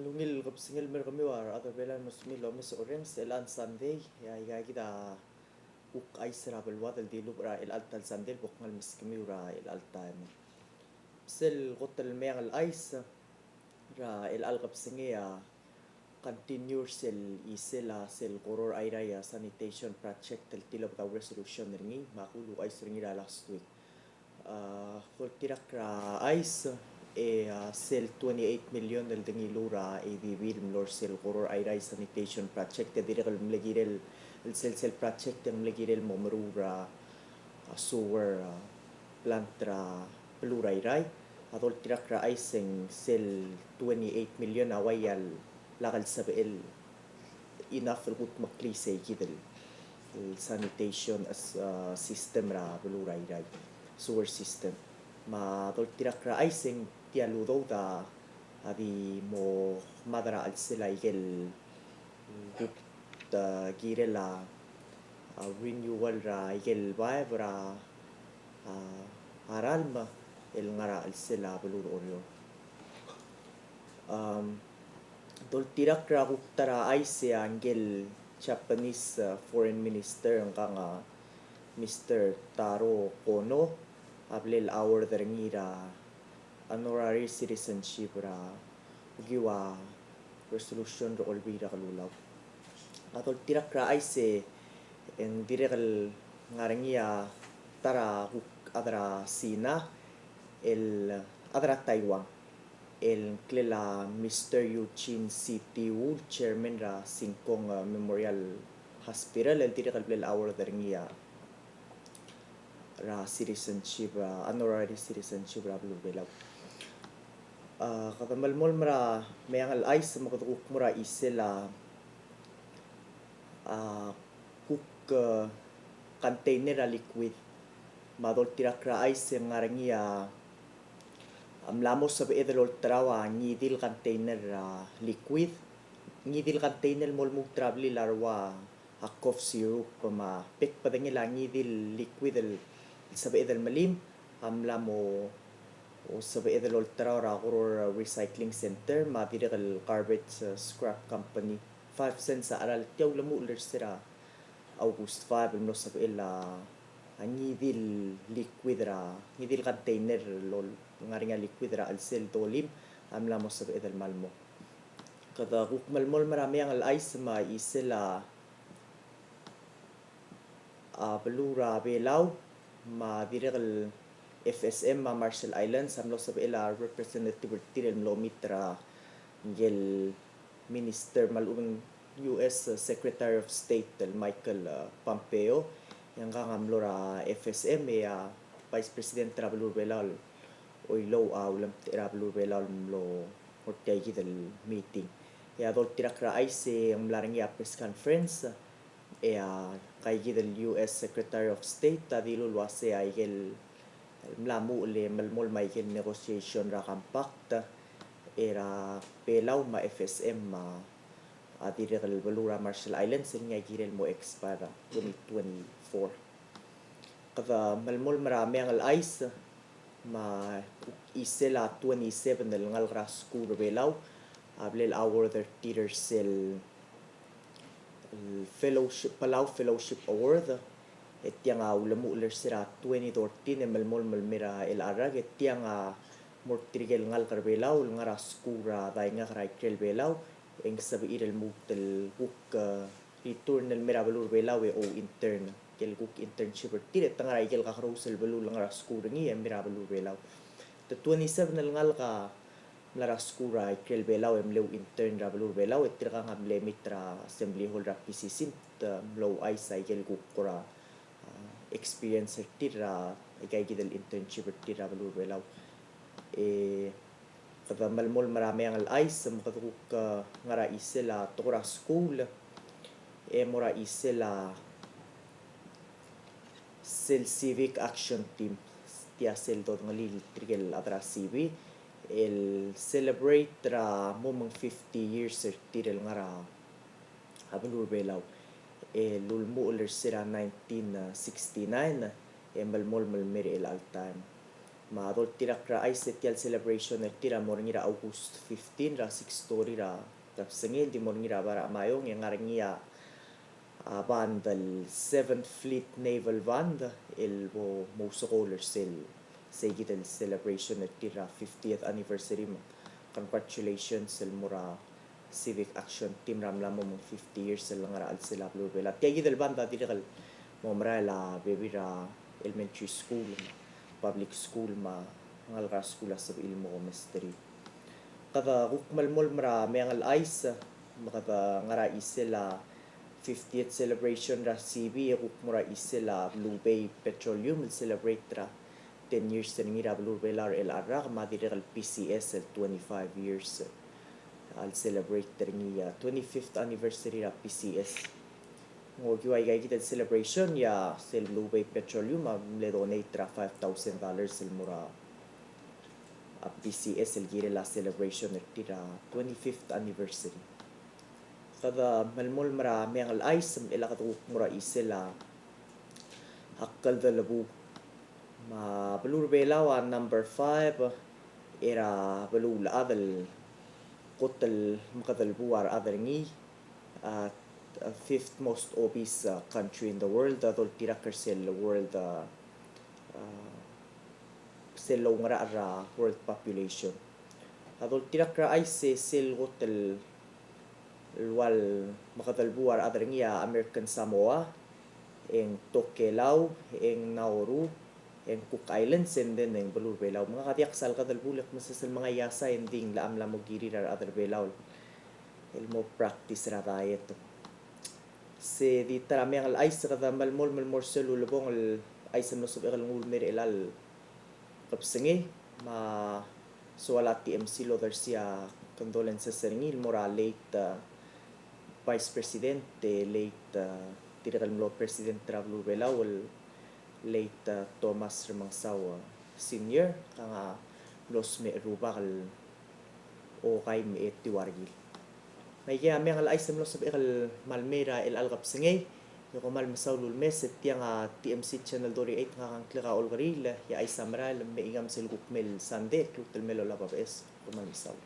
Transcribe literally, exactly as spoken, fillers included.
Ungil kebesengei el mer kemiu a rechad er a Belau el mesmiu el omes e orrenges. Chelecha el Sunday, e aika kid a kuk chais er a beluad el dilubech er a chelecha el ta el Sunday el bo kngai el meskemiu er a chelecha el taem. Sel kot el meang el chais er a chelecha el kebesengei a continue er sel chisel a sel Koror Airai a sanitation project el tilobed a resolution er ngii, me a kuk uluuchais er ngii er a last week. A, doltirakl er a chais, e, a, sel twenty-eight million el dengiluu er a ADB el mlo er sel Koror Airai sanitation project, e dirrek el mle kirel, el sel, sel project e ng mle kirel el mo meruul er a, a, sewer, a, plant er a beluu er a Airai. A doltirakl er a chais e ng sel twenty-eight million a uai a lak el sebechel enough el kudmeklii sei kid el, el sanitation as, a, system er a beluu er a Airai, sewer system. Me a doltirakl er a chais e ng tia el udoud a di mo mad er a chelsel a ikel kuk, a, kirel a, a, renewal er a ikel baeb er a, a, a ralm el ngar er a chelsel a beluu er Oreor. Am, doltirakl er a kuk ta er a chais e a ngike el Japanese, a, Foreign Minister, ngkang a Mister Taro Kono, a blal award er ngii er a honorary citizenship er a okiu a resolution er a Olbiil er a Kelulau. A doltirakl er a chais e ng dirrek el ngar er ngii a ta er a kuk chad er a Sina el chad er a Taiwan el ngklel a Mister Eugene C T Wu, chairman er a Shin Kong, a, Memorial Hospital el dirrek el blal award er ngii a er a citizenship, a, honorary citizenship er a beluu er a Belau. A, kede melemolem er a meang el chais me kede kuk mo er a chisel a, a, kuk, a, container er a liquid. Me a doltirakl er a chais e ng ngar er ngii a, a mla mo sebeched el olterau a ngii di el container er a liquid. Ngii di el container el mo lmuut er a blil a rua a cough syrup me a bek el bedengel a ngii di el liquid el sebeched el melim a mla mo sebeched el olterau er a Koror Recycling Center me a dirrek el garbage, a, scrap company. Five cents a cheral. Tia ulemuchel er se er a August five el mlo sebechel a ngii di el liquid er a, ngii di el container el ngar er ngii a liquid er a chelsel dolim a mla mo sebeched el kmal mo. Kede kuk melemolem er a meang el chais me a chisel a, a, beluu er a Belau me a dirrek el F S M me a Marshall Islands a mlo sebechel a representative er tir el mlo meet er a ngike el minister me a lechub e ng U S Secretary of State el Michael, a, Pompeo. E ngkang a mlo er a F S M e a Vice President er a beluu er a Belau el Oilouch a ulemtechei er a beluu er a Belau el mlo er tia kid el meeting. E a doltirakl er a chais e ng mla er ngii a press conference, e a, aika kid el U S Secretary of State a dilu el uase aike el mla muchel e melemolem aike el negotiation er a compact er a Belau me a F S M me a, a dirrek el beluu er a Marshall Islands el ngii a kirel el mo expire er a twenty twenty-four. Kede melemolem er a meang el chais me a chisel a twenty-seven el ngalek er a skuul er a Belau a blal award er tir er sel fellowship, Palau Fellowship Award. E tiang a ulemuchel er se er a twenty thirteen e melemolem el mei er a chelecha el rak, e tiang a mo er tirke el ngalek er a Belau el ngar er a skuul er a daingak er a ikrel Belau, e ng sebechir el lmuut el kuk, e, return el mei er a beluu er a Belau e ou-intern. Ikel kuk internship er tir e te ngar er a ikel kakerous el beluu el ngar er a skuul er ngii e mei er a beluu er a Belau. Te twenty-seven el ngalek a mla er a skuul er a ikrel Belau e mle ou-intern er a beluu er a Belau, e tirkang a mle meet er a Assembly Hall er a P C C me te mlo ouchais a ikel kuk kora, a, experience er tir er a, aika kid el internship er tir er a beluu er a Belau. E kede melemolem er a meang el chais me kede kuk, e, ngar er a chisel a tekoi er a skuul e mo er a chisel a sel Civic Action Team, tia sel dodengelii tirke el chad er a C B, el celebrate er a mo meng fifty years er tir el ngar er a beluu er a Belau. El ulemuchel er se er a nineteen sixty-nine e melemolem el mei er chelecha el taem. Me a doltirakl er a chais e tia el celebration er tir a mo er ngii er a August fifteen er a six thirty er a kebesengei, el di mo er ngii er a Bai er a Meyuns, e ng ngar er ngii a, a band el Seventh Fleet Naval Band el bo mo ousekool er sel, seikid el celebration er tir er a fiftieth anniversary. Me congratulations el mo er a Civic Action Team er a mla mo fifty years el ngar er a chelsel a beluu er a Belau. Tia kid el band a dirrek el mo merael a bebil er a elementary school, public school, me a ngalek er a skuul a sebechir el mo mesterir. Kede kuk melemolem er a Meang el Chais, me kede ngar er a chisel a fiftieth celebration er a C B, e kuk mo er a chisel a Blue Bay Petroleum el celebrate er a ten years er ngii er a beluu er a Belau er chelecha el rak, me a dirrek el P C S el twenty-five years a le celebrate er ngii a twenty-fifth anniversary er a P C S. Ng okiu a ikaikid el celebration e a sel Blue Bay Petroleum a mle donate er a five thousand dollars el mo er a, a P C S el kirel a celebration er tir er a twenty-fifth anniversary. Kede melemolem er a Meang el Chais, me chelecha kede kuk mo er a chisel a, a Kldelebu. Me a beluu er a Belau a number five er a beluulechad el kot el mekedelebuu a rechad er ngii, a, a fifth most obese, a, country in the world, a doltirakl er sel world, a, a, sel oungerachel er a world population. A doltirakl er a chais e sel kot el el ua el mekedelebuu a rechad er ngii a American Samoa, e ng Tokelau, e ng Nauru, e ng Cook Islands, and then e ng beluu er a Belau. Me ngak a diak sal kedelebuu el kmeses el mengai a sai, e ng di ng locha mla mo kirir a rechad er a Belau el mo practice er a diet. Se di ta er a Meang el Chais, kede melemolem el mo er sel ulebongel el chais el mlo sebechek el nguu el mei er chelecha el kebesengei, me a soal a T M C el odersii a condolences er ngii el mo er a late, uh, Vice President, e late, uh, dirrek el mlo President er a beluu er a Belau el late, uh, Thomas Remengesau, uh, Senior, kang a mlo smecher er a Rubak el okai me a etiu a rekil. Me aikei a Meang el Chais el mlo sebechek el kmal mei er a chelecha el kebesengei, e kom kmal mesaul el ulemes. E tiang a T M C Channel thirty-eight, ngak a ngklek a Olkeriil, e a chais a merael, me a ikang sel kuk mei el Sunday, e kuk el mei el olab a beches, kom kmal mesaul.